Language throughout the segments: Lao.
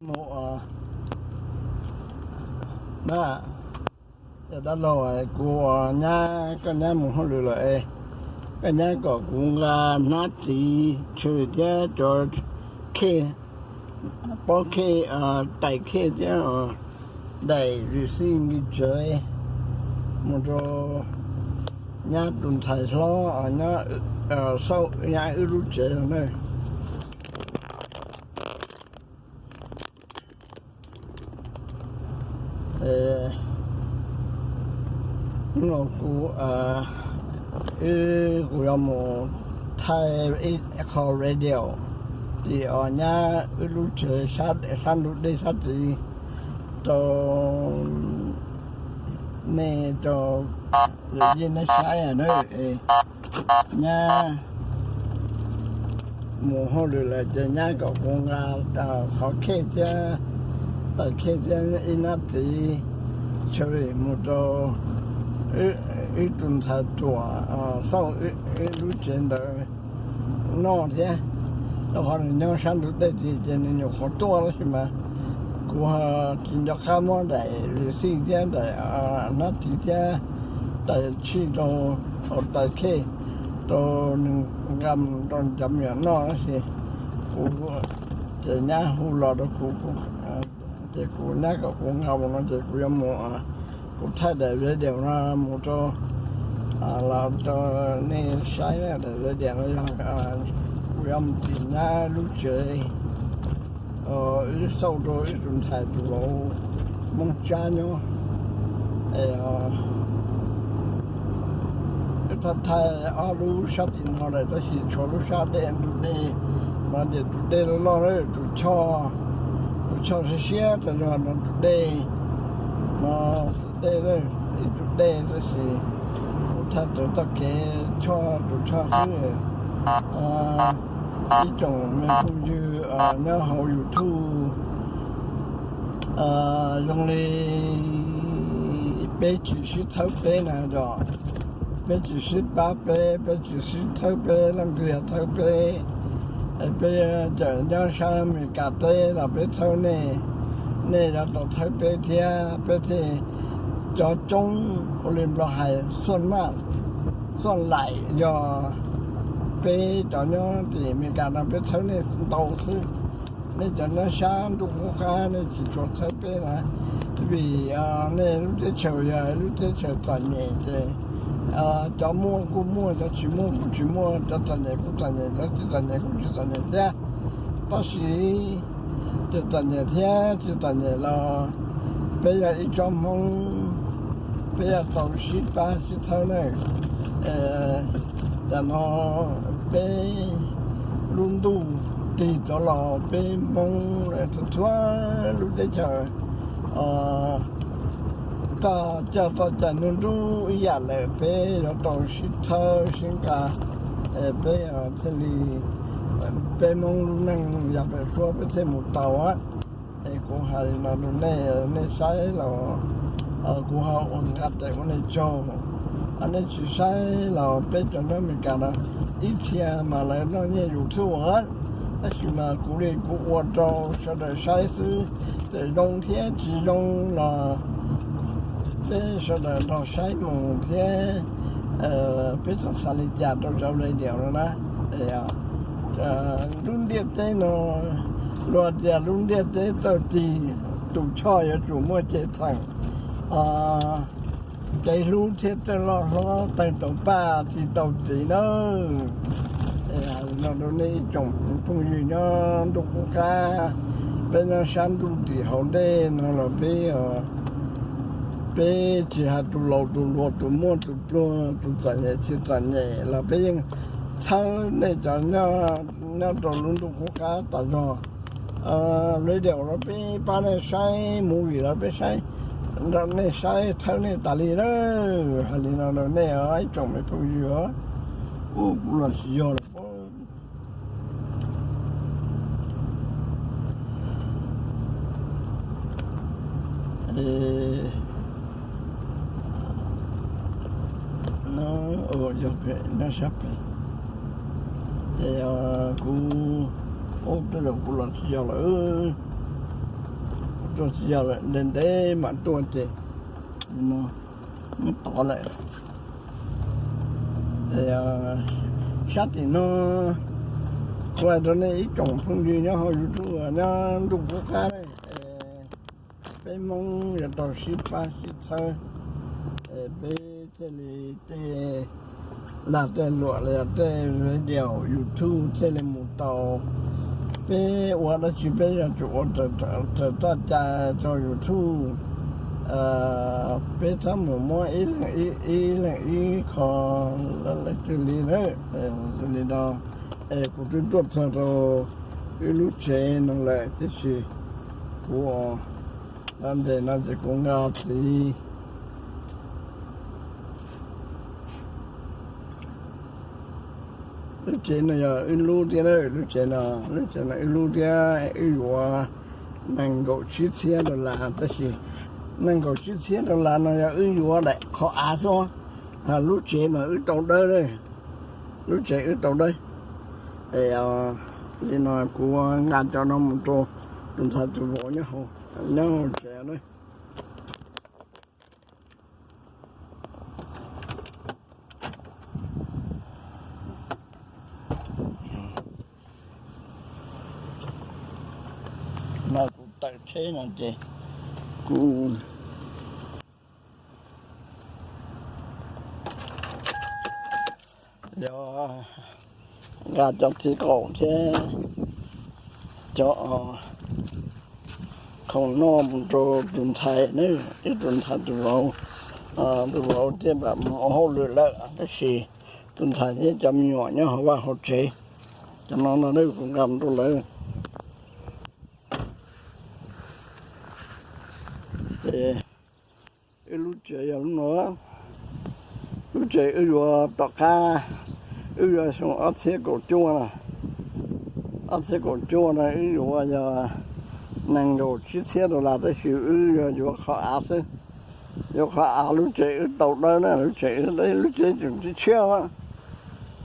Mô, ơ, ba, ya đã lâu rồi, cô, ơ, nhá, con nhá mô hô lử rồi, ê. Con nhá có cũng, ơ, nát tí, chửi chứ, cho khê, bó khê, ơ, tẩy khê chứ, ơ, đẩy rì xì nghi chế. Mô tô nhá tùn thải lo, ơ, nhá, ơ, sau, nhá ư lũ chế rồi này. Ê, nô, ເອີ ກູຢາມຖ່າຍ ເອ ຂໍ ເຣດິໂອ ທີ່ ອາ ຍາ ອື ລູ ເຈ ຊາດ ເອ ຊານ ລູ ເດ ຊາດ ຕີ ໂຕ ເມ ໂຕ ເລ ເຢ ໃນຊາຍ ອະ ເດີ ເອ ຍາ ໝູ່ໂຮ ຫຼື ລະ ຈະ ຍາ ກໍ ຄົງ ອາ ຂໍ ເຄ ຈະ ຕະ ເຄ ຈະ ອີ ນາ ຕີ ເຊີ ໝູ່ ໂຕ ອື ອື ຕຸນ ຊາ ຕົວ ອາ ເຊົາ ອື ອື ລູ ເຈນ ເດີ ນໍ ເທ ລະ ຂໍ ຍອງ ຊານ ຕຸ ເດ ຕີ ເຈນ ຍອງ ຂໍ ຕົວ ລະ ຊິ ມາ ກູ ຫາ ກິນ ດອກ ຄາ ມໍ ໄດ ຫຼື ຊິ ເທ ໄດ ອາ ນາ ຕີ ເທ ຕະ ຊີ ໂຕ ໂຕ ຕະ ເຄ ໂຕ ໜຶ່ງ ກຳ ໂຕ ຈຳ ຍາ ນໍ ລະ ຊິ ກູ ເຈ ຍາ ຮູ້ ລອ ໂຕ ກູ ກູ ອາ ເຈ ກູ ຍາ ກໍ ກູ ເງົາ ເນາະ ເຈ ກູ ຍາ ໝູ່ ອາ ກູ ໄທ ໄດ ເຣດິໂອ ນະ ໝູ່ ໂຕ ອາ ລາວ ໂຕ ເນ ຊາຍ ໄດ ເຣດິໂອ ນະ ອາ ກູ ຍາ ມ ຕີ ຍາ ລູ ເຈ ເອີ ອີ ເຊົາ ໂຕ ອີ ຕຸນ ໄທ ໂຕ ໂລ ມົງ ຈາ ໂຍ ເອ ທັກທາຍ ອາ ລູ ຊາ ຕີ ນອ ໄດ ຕະ ຊິ ໂຊ ລູ ຊາ ເດ ອັນ ຕູ ເດ ມາ ເດ ຕູ ເດ ລອ ເລີ ຕູ ຊໍ ຕູ ຊໍ ເຊ ເຊ ຕະ ນອ ນ ຕູ ເດ ມາ ຕູ ເດ ເລີ ອີ ຕູ ເດ ຕະ ຊິ ອູ ທາ ໂຕ ຕະ ເກ ຊໍ ຕູ ຊໍ ຊື ອາ ອີ ຈົງ ແມ່ນ ຜູ້ ຍື ອາ ແນວ ເຮົາ ຢູທູບ ອາ ຢອງ ເລ ເປ ຈີ ຊິ ເທີ ເປ ນະ ຈອ ເປ ຈີ ຊິ ປາ ເປ ເປ ຈີ ຊິ ເທີ ເປ ລັງ ເທ ເທີ ເປ ໄອ ເປ ຈະ ຍາ ຊາ ເມ ກາ ເຕ ລະ ເປ ເທີ ເນ ເນ ລະ ໂຕ ເທີ ເປ ເທຍ ເປ ເທ ຈອ ຈົງ ໂອ ລິມ ລະ ໄຮ ສ່ວນມາກ ສ່ວນຫຼາຍ ຢໍ ເປ ຈອ ຍໍ ທີ່ ເມ ກາ ນະ ເປ ເທີ ເນ ໂຕ ຊື ເນ ຈະ ນະ ຊາ ດຸ ໂຄ ຄາ ເນ ຊິ ໂຕ ເທີ ເປ ນະ ວີ ອາ ເນ ລຸ ເຕ ເຊີ ຢາ ລຸ ເຕ ເຊີ ຕາ ເນ ເຈ ອາ ຈອ ມົວ ກູ ມົວ ຈະ ຊິ ມົວ ກູ ຊິ ມົວ ຈະ ຕາ ເນ ກູ ຕາ ເນ ຈະ ຊິ ຕາ ເນ ກູ ຊິ ຕາ ເນ ເທຍ ຕາ ຊິ ຈະ ຕາ ເນ ເທຍ ຊິ ຕາ ເນ ລອ ເປ ຢາ ອີ ຈອມ ຮອງ ເປ ຢາ ເຕົາ ຊິ ປາ ຊິ ເທີ ເນີ ເອ ຈະ ນອ ເປ ລຸນ ດູ ຕີ ຕະ ລອ ເປ ມົງ ເອ ທະ ທວ ລຸ ເຕ ເຈີ ອາ ຕາ ຈາ ຕາ ຈາ ນຸນ ດູ ອີ ຢາ ເລີ ເປ ຢາ ໂຕ ຊິ ເທີ ຊິງ ກາ ເອ ເປ ອາ ເທ ລີ ເອ ເປ ມົງ ລຸ ນັງ ຢາ ເປ ຄົວ ເປ ເທ ໝູ ເຕົາ ອະ ເອ ກູ ຫາ ນອ ດູ ເນ ເນ ຊາຍ ລອ ເອີ ກູ ຫາ ໂອນ ກາ ເຕ ໂອ ເນ ໂຈ ອາ ເນ ຊິ ຊາຍ ລອ ເປ ຈອນ ເມ ກາ ນະ ອີ ເທຍ ມາ ລະ ນອ ເນ ຢູທູບ ອະ ອາ ຊິ ມາ ກູ ເລ ກູ ອວດ ໂຕ ຊະ ເດີ ຊາຍ ຊື ເຕ ຢອງ ເທຍ ຈີ ຢອງ ລອ ເຕ ຊະ ເດີ ໂຕ ຊາຍ ໝູ ເທຍ ເອີ ເປັນ ສາ ສາ ລິ ຈາ ໂຕ ເຈົ້າ ເລີຍ ດຽວ ນະ ເອີ ລຸນ ເດ ເຕ ໂນ ລວດ ດຽວ ລຸນ ເດ ເຕ ເຕີ ຕີ ຕູ ຊໍ ຢາ ຕູ ມົວ ເຈ ສັງ ອາ ໃຈ ລູ ເທ ເຕີ ລໍ ຮໍ ໄຕ ໂຕ ປາ ຕີ ໂຕ ຕີ ເນີ ເອີ ນອ ດູ ເນ ຈົງ ພຸງ ຍື ຍອນ ດຸ ຄູ ຄາ ເປັນ ນາ ຊານ ດຸ ຕີ ເຮົາ ເດ ນອ ລອ ເປ ເອີ ເປ ຈີ ຫາ ຕູ ໂລ ຕູ ລົວ ຕູ ມົວ ຕູ ປວ ຕູ ຕາ ເນ ຈີ ຕາ ເນ ລະ ເປ ຍັງ ເທີ ເນ ຈອ ຍອ ຍອ ໂຕ ລຸນ ດຸ ຄູ ຄາ ຕາ ຍອ ເອີ ເລີຍ ດຽວ ລະ ເປ ປາ ເນ ຊາຍ ໝູ ວີ ລະ ເປ ຊາຍ ລະ ເນ ຊາຍ ເທີ ເນ ຕາ ລີ ເດີ ຫາ ລີ ນອ ເນ ເນ ເອີຍ ຈົງ ເປັນ ຜູ້ ຍື ເອີຍ ອູ ລະ ຊິ ຍອ ລະ ເອີ ນະ ໂອ ຢາ ເພ ນະ ຊະ ເພ ເອີ ກູ ໂອ ເປັນ ລະ ກູ ລະ ຊິ ຍອ ລະ ເອີຍ. Tua sia le den de ma tua te no, ma to le. Te ya sha ti no. Kua to ne i tong phung yi nya ho YouTube nya du ko ka le. Pe mong ya to shi pa shi cha. Pe Te li te la te lua le te video YouTube te li mu tau. Pe wa da chi pe ya chu o te ta cha cho YouTube. Pe cha mu mo i le i i le i ko la le tu li le tu li do. E ku tu tu cha do i lu che no le te chi ku o. Nan de nan de ku nga ti. Lu che na ya u lu ti na lu che na lu che na u lu ti a u wa. Nang go chi sia do la ta shi. Nang go chi sia do la na ya u wa da kho a so. Ha lu che na u to de de. Lu che u to de. E a li na ku nga cho no mu to. Tun sa tu bo nya ho. Nya ho che ne. Na ku ta che na che ku. Yo, ga jok ti ko che. Jo, khong no to tun thai ne, i tun thai tu ro. A, tu ro che ba mo ho le la, ta shi. Tun thai che jam yo nya ho wa ho che. Jam no no ne ku gam tu le. E. U lu che ya lu no. Lu che u yo to ka. U yo song a che ko chu na. A che ko chu na u yo ya. Nang yo chi che do la ta shi u yo yo kha a se. Yo kha a lu che u to da na lu che u lu che chu chi che wa.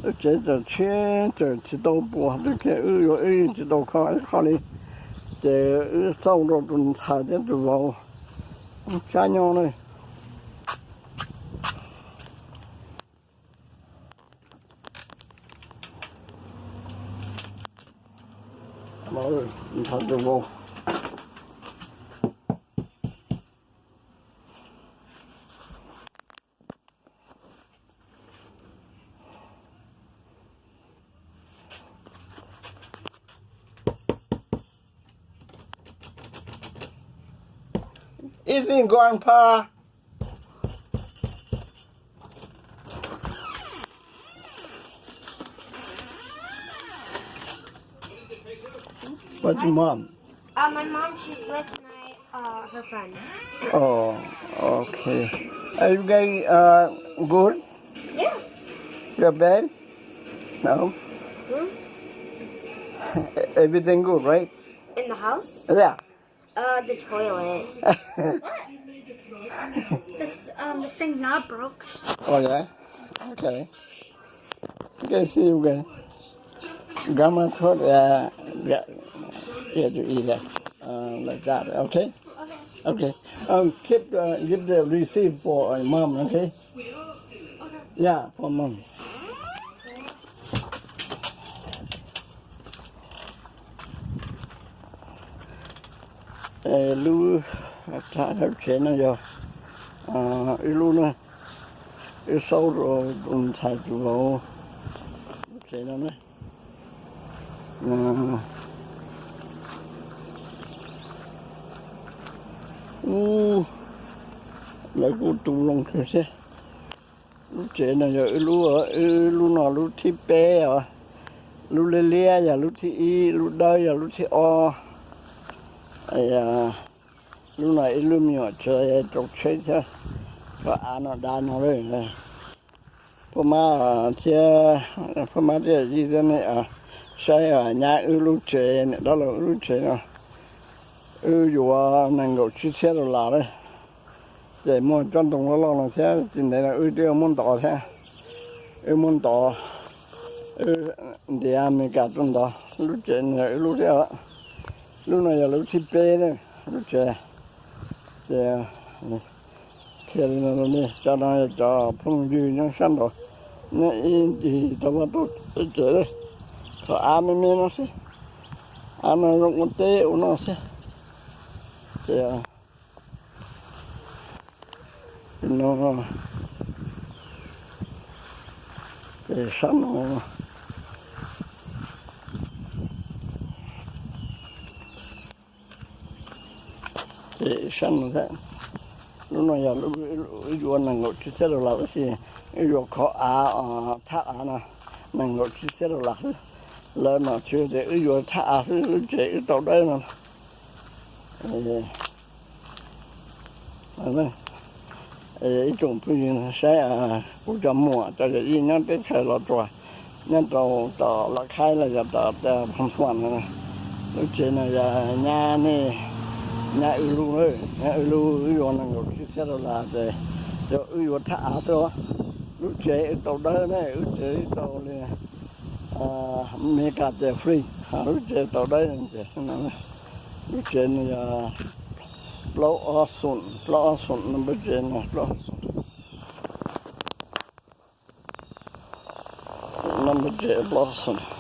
Lu che chu chi che chi to pu ha te ke u yo u chi to kha kha li. Che u so do tun sa che tu lo. Cha nyo ne. Lo, cha tu lo. Easy, Grandpa. Where's your mom? Uh, my mom, she's with my, uh, her friends. Oh, okay. Are you guys, uh, good? Yeah. You're bad? No? Hmm? Everything good, right? In the house? Yeah. Uh, the toilet. This, um, this thing knob broke. Oh, yeah? Okay. Okay, see you again. Grandma told, uh, yeah, yeah, to eat that. Uh, like that, okay? Okay. Okay. Um, keep, uh, give the receipt for, uh, mom, okay? Yeah, for mom. ເອີ ລູກ ຖ້າເຮົາເຊັນນະ ເອີ ອີລູກນະ ອີໂຊໂຣ ອຸນໄທໂຣ ເຊັນນະ ອາ ອູ ແລ້ວກູຕູລົງເສຍ Lu che na ya, lu, lu no, lu ti pe ya, lu le le ya, lu ti i, lu da ya, lu ti o. Ya, lu na i lu mi o che ya, to che ya. Ba a no da no le. Poma che, poma che ji de ne a. Sa ya nya lu che ne, da lu che no. U yo na ngo chi che lo la le. ໃຈໝົດ ຈອນຕົງລອກໆ ເນາະ ແທ້ຈິງໃດລະ ອື່ນເດ ມົນຕໍ່ແທ້ ອື່ນມົນຕໍ່ ເອີ ດຽເມກາຕົ້ນຕໍ່ ລູກເຈນ ລູກເດ ລູກນ້ອຍ ລູກທີ່ເປເດີ ລູກເຈ Tia, tia, no, no, ni, tia, no, tia, pung, yu, yang, san, do. Ne, in, di, ta, wa, to, te, te, de. Ko, a, me, me, no, si. A, no, no, mo, te, u, no, si. Tia. No. Te, san, no. ເອີ ຊັ້ນແທ້ ລຸງນ້ອຍຢາກ ຢູ່ ຢູ່ ຢູ່ ນັ່ງໂລດ ທີ່ເຊໂລລາ ຊິ ຢູ່ ຂໍ ອາ ອາ ທາ ອາ ນະ ນັ່ງໂລດ ທີ່ເຊໂລລາ ລະ ນະ ຊື່ ເດ ຢູ່ ທາ ອາ ຊື່ ເຈ ເຕົາ ໄດ້ ນະ ເອີ ອັນນັ້ນ ເອີ ອີ ຈົງ ຜູ້ຍິງ ໃຊ້ ອາ ກູ ຈະ ມົວ ຈະ ອີ ຍັງ ເຕັດ ໄຂ່ ລອດ ຕົວ ຍາມເຕົາ ເຕົາລະໄຄ ລະ ຢາເຕົາ ແຕ່ ພອນ ນະ ລູກເຈນ ນະ ຢາ ຍາ ນີ້ ຍາ ອື ລູ ເລີຍ ຍາ ອື ລູ ອື ຢວນ ນັ້ນ ກໍ ຄິດ ເສຍ ໂດລາ ແຕ່ ເຈົ້າ ອື ຢວນ ທະ ອາ ເສຍ ລູກເຈ ອື ເຕົາ ເດີ ເນ ອື ເຈ ອື ເຕົາ ເລີຍ ອາ ເມກາ ແຈກ ຟຣີ ຫາ ລູກເຈ ເຕົາ ໄດ້ ເຈ ນັ້ນ ລູກເຈ ນີ້ ຢາ ໂປຣ ອອ ຊຸນ ໂປຣ ອອ ຊຸນ ນຳ ລູກເຈ ນະ ໂປຣ ອອ ຊຸນ ນຳ ລູກເຈ ໂປຣ ອອ ຊຸນ.